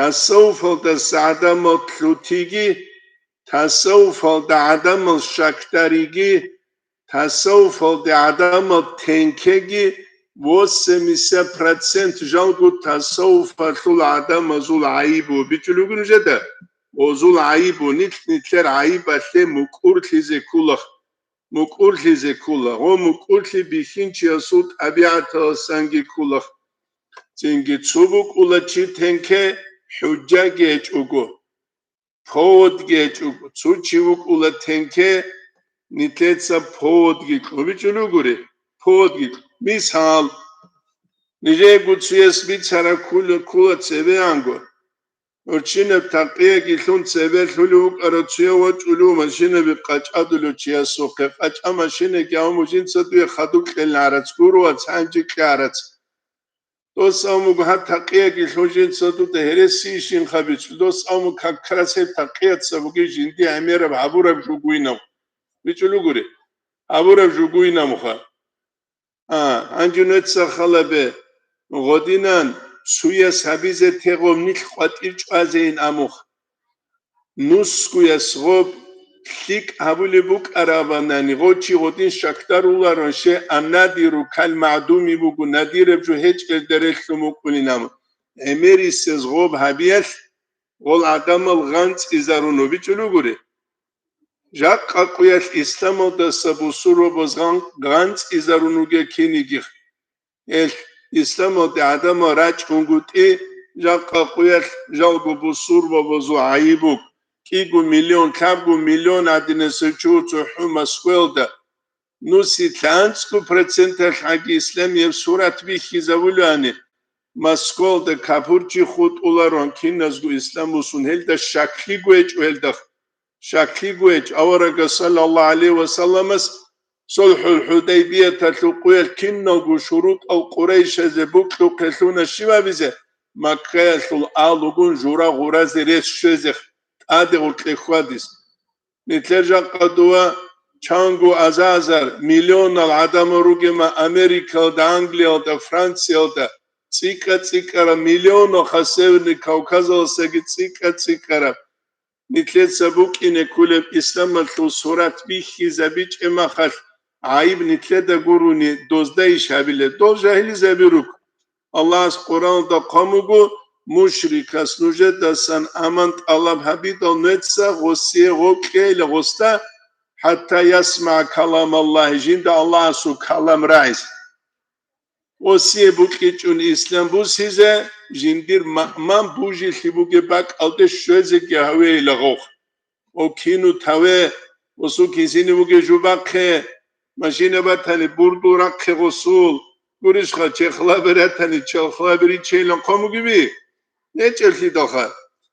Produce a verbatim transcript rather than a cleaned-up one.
Тасаввуфалдаса гӀадамал лъутиги, тасаввуфалда гӀадамал щакдариги, тасаввуфалда гӀадамал тенкеги, восемьдесят процент жалго тасаввуфалъул гӀадамазул гӀайибу бичӀулев вугин нужеда. Озул гӀайибу, нилъ-нилъер гӀайибалъе мукӀурлъизе ккола, мукӀурлъизе ккола, гъо мукӀурлъи бихьинчиясул тӀабигӀаталасанги ккола. Цинги цо букӀула чи тенке, хӀужжаги гьечӀого, поводги гьечӀого, цо чи вукӀула тенке, нилъеца поводги кьун бичӀулев вугури, поводги кьун. Мисал, нижего цояс бицараб ккола, ккола цебеанго. Гьорчинаб такъияги лъун цебе лъулев вукӀарав цояв вачӀулев машинаби къачӀадулев чиясухъе, къачӀа машинаги гьав мужинца дуе хадуб кьелин гӀарац, гуро вац, гьанже кье гӀарац. Дос абун буго, гьаб такъияги лъун жинца дуда гьересийищинха бичӀчӀу. Дос абун буго, как раз гьеб такъияца бугеб жинди гӀемераб гьабураб жугуйнав. БичӀулев вугури, гьабураб жугуйнавха. А, гьанже нуца халабе, гъодинан, цуяс гьабизе тегъов нилъ къватӀир чӀвазейин амух. Нусгуяс гъоб лъикӀ гьабулеб букӀарабанани, гъо чи гъодин щакдаруларон, щай, аннадиру калмагӀдуми буго, надираб жо гьечӀелда релълъун букӀунин абун. ГӀемерисез гъоб гьабиялъ гъол гӀадамал гъанцӀизарун вичӀулев вугури. Жакъа къуялъ исламалдаса бусурбабаз гъан-, гъанцӀизарун вугев кинигих. Гьелъ исламалде гӀадамал рачӀунгутӀи, жакъа къуялъ жалго бусурбабазул гӀайиб буго, кӀиго миллион, лъабго миллион гӀадинасев чи цохӀо Москваялда. Нусилъ анцӀго проценталъ гӀаги исламияб сурат бихьизабулаани, Москваялда капурчи хутӀуларон киназго ислам бусун, гьелда щаклъиго гьечӀо гьелда. Щаклъиго гьечӀо, аварагас саллаллагьу гӀалайгьи ва салламас сулхӀул ХӀудайбияталъул къуялъ киналго шурутӀал къурайшазе букьухъе лъуна щиб абизе, Маккаялъул алугун жура гъуразе рес щвезе тӀаде гъоркье хьвадизе. Нилъер жакъа дова чанго азазар, миллионал гӀадамал ругема Америкалда, Англиялда, Франциялда, цӀикӀкӀа-цӀикӀкӀараб миллионалха Северный Кавказалдасаги цӀикӀкӀа-цӀикӀкӀараб. Нилъеца букӀине кколеб исламалъул сурат бихьизабичӀеб махалъ, гӀайиб нилъеда гурони, дозда иш гьабилеб? Дол жагьилизаби руго. Аллагьас Къуръаналда хъван буго, мушрикас нужедасан аман тӀалаб гьабидал нуца гъосие гъо кьейила гъосда, хӀатта ясмагӀа калам Аллагь, жинда Аллагьасул калам рагӀизе. Осие букьичӀун ислам бусизе, жиндир ма-, ман бужилъи бугеб бакӀалде щвезеги гьавейила гъов. О кину таве, осул кисине бугеб жубахъе, машина батани бурду рахъе гъосул, гурищха, чехлаби ратани челхлаби ричейилан хъван бугеби? НечӀелъидалха.